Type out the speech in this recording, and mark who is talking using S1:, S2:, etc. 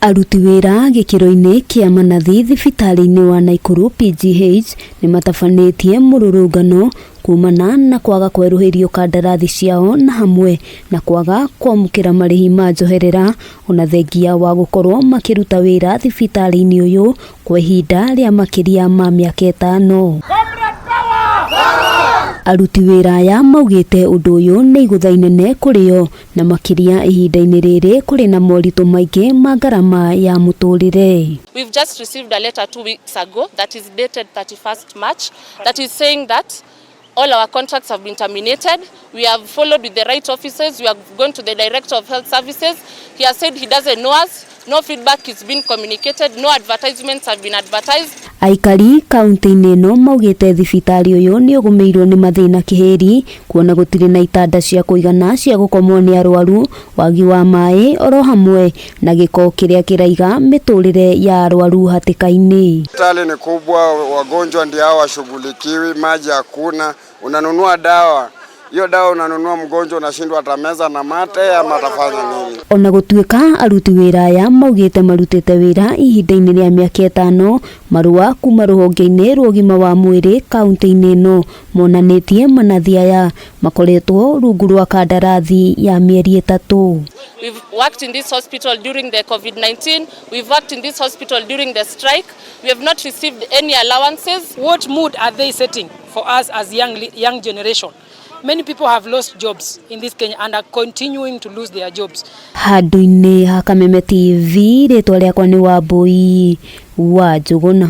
S1: Aruti wĩra gĩkĩro-inĩ kĩa manathi thibitarĩ-inĩ wa Naikuru PGH nĩ matabanĩtie mũrũrũngano kumana na kwaga kwerũhĩrio kandarathi ciao na hamwe na kwaga kwamũkĩra marĩhi ma njoherera ona thengia wa gũkorwo makĩruta wĩra thibitarĩ-inĩ ũyũ kwa ihinda rĩa makĩria ma mĩaka ĩtano. Aruti wĩra aya maugĩte ũndũ ũyũ nĩ igũtha inene kũrĩ o na makĩria ihinda-inĩ rĩrĩ kũrĩ na moritũ maingĩ ma ngarama ya mũtũrĩre.
S2: We've just received a letter 2 weeks ago that is dated 31st March that is saying that all our contracts have been terminated. We have followed with the right officers. We have gone to the Director of Health Services. He has said he doesn't know us. No feedback is being communicated. No advertisements have been advertised.
S1: Aikari kaunti-inĩ ĩno maugĩte thibitarĩ ũyũ nĩ ũgũmĩirwo nĩ mathĩna kĩhĩri kuona gũtirĩ na itanda cia kũigana cia gũkomwo nĩ arwaru, wagi wa maĩ oro hamwe na gĩko kĩrĩa kĩraiga mĩtũrĩre ya arwaru hatĩka-inĩ.
S3: Hospitali ni kubwa, wagonjwa ndio hao washughulikiwi, maji hakuna. Unanunua dawa, hiyo dawa unanunua, mgonjwa unashindwa atameza na mate ama atafanya nini?
S1: Ona gũtuĩka aruti wĩra aya maugĩte marutĩte wĩra ihinda-inĩ rĩa mĩaka ĩtano, marũa kuma rũhonge-inĩ rwa ũgima wa mwĩrĩ kaunti-inĩ ĩno monanĩtie manathi aya makoretwo rungu rwa kandarathi ya mĩeri ĩtatũ.
S2: We've worked in this hospital during the COVID-19. We've worked in this hospital during the strike. We have not received any allowances.
S4: What mood are they setting for us as young generation? Many people have lost jobs in this Kenya and are continuing to lose their jobs.
S1: Handũ-inĩ ha Kameme TV, rĩtwa rĩakwa nĩ Wambui wa Njũgũna.